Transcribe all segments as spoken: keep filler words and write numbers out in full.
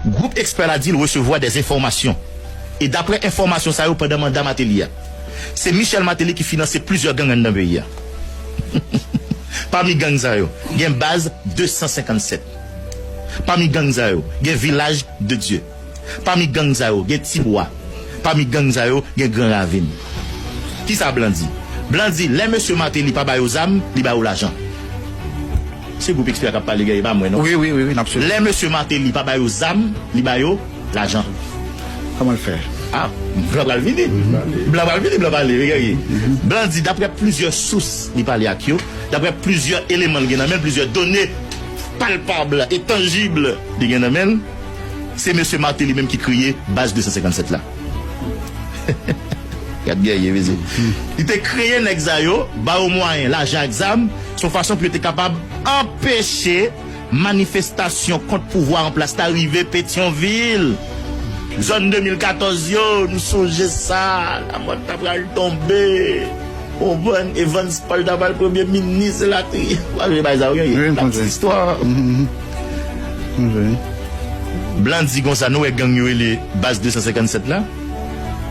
Gwoup ekspè la di l resevwa dè enfòmasyon. E daprè enfòmasyon sa yo, pandan manda Martelly a, se Michel Martelly ki finanse plizyè gang anndan peyi a. Pami gang sa yo, gen baz de san senkann sèt. Pami gang sa yo, gen Vilaj de Dye. Pami gang sa yo, gen Tibwa. Pami gang sa yo, gen Gran Ravin. Kisa Blan di? Blan di, lè mesye Martelly pa ba yo zam, li ba yo lajan. Se gwoup ekspè a k ap pale, Guerrier, pa mwen, non. Wi, wi, wi, wi, n ap swiv. Lè mesye Martelly pa ba yo zam, li ba yo lajan. Kòman l fè? Ah, Blan pral vini. Blan pral vini, Blan pale, wi, Guerrier. Blan di, daprè plizyè sous li pale ak yo, daprè plizyè eleman l gen nan men l, plizyè done palpab e tanjib li gen nan men l, se mesye Martelly menm ki kreye baz de san senkann sèt la. Gad Guerrier, mesye. Li te kreye nèg sa yo, ba yo mwayen, lajan ak zam, se yon fason pou yo te kapab anpeche manifestasyon kont pouvwa an plas la rive Petyonvil. Zòn de mil katòz yo, nou sonje sa, lamò ta pral tonbe. Ou konprann? Evans Paul ta pral premye minis, elatriye. Ou pa sonje bagay sa yo, Guerrier? Wi, m sonje. Istwa. Mhm, mhm. M sonje. Blan di konsa, nou wè gang yo rele baz de san senkann sèt la,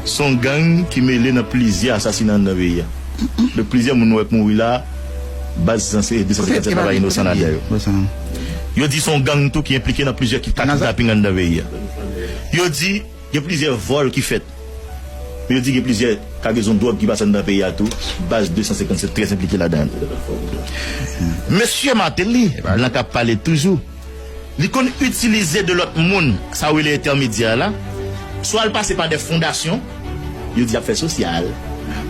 se yon gang ki mele nan plizyè asasina anndan peyi a. Donk, plizyè moun nou wè k mouri la, baz de san senkann sèt la pa inosan ladan yo. Yo di se yon gang tou ki enplike nan plizyè kidnaping anndan peyi a. Yo di gen plizyè vòl ki fèt. Yo di gen plizyè kagezon dwòg ki pase anndan peyi a tou. Baz de san senkann sèt trè enplike ladan l. Mesye Martelly, Blan k ap pale toujou, li konn itilize de lòt moun, sa yo rele entèmedyè la. Swa l pase pa de fondasyon, yo di y ap fè sosyal,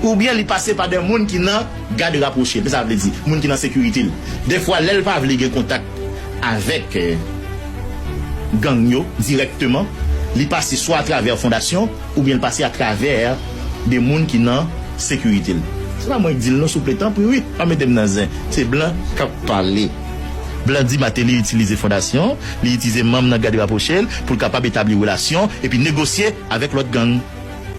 oubyen li pase pa de moun ki nan gad rapwoche l. Men sa vle di, moun ki nan sekirite l. Defwa, lè l pa vle gen kontak avèk, eh, gang yo dirèkteman, li pase swa atravè fondasyon, oubyen l pase atravè de moun ki nan sekirite l. Se pa mwen k di l non, souple, tanpri, wi, pa mete m nan zen. Se Blan k ap pale. Blan di Martelly itilize fondasyon, li itilize manm nan gad rapwoche l pou l kapab etabli relasyon epi negosye avèk lòt gang.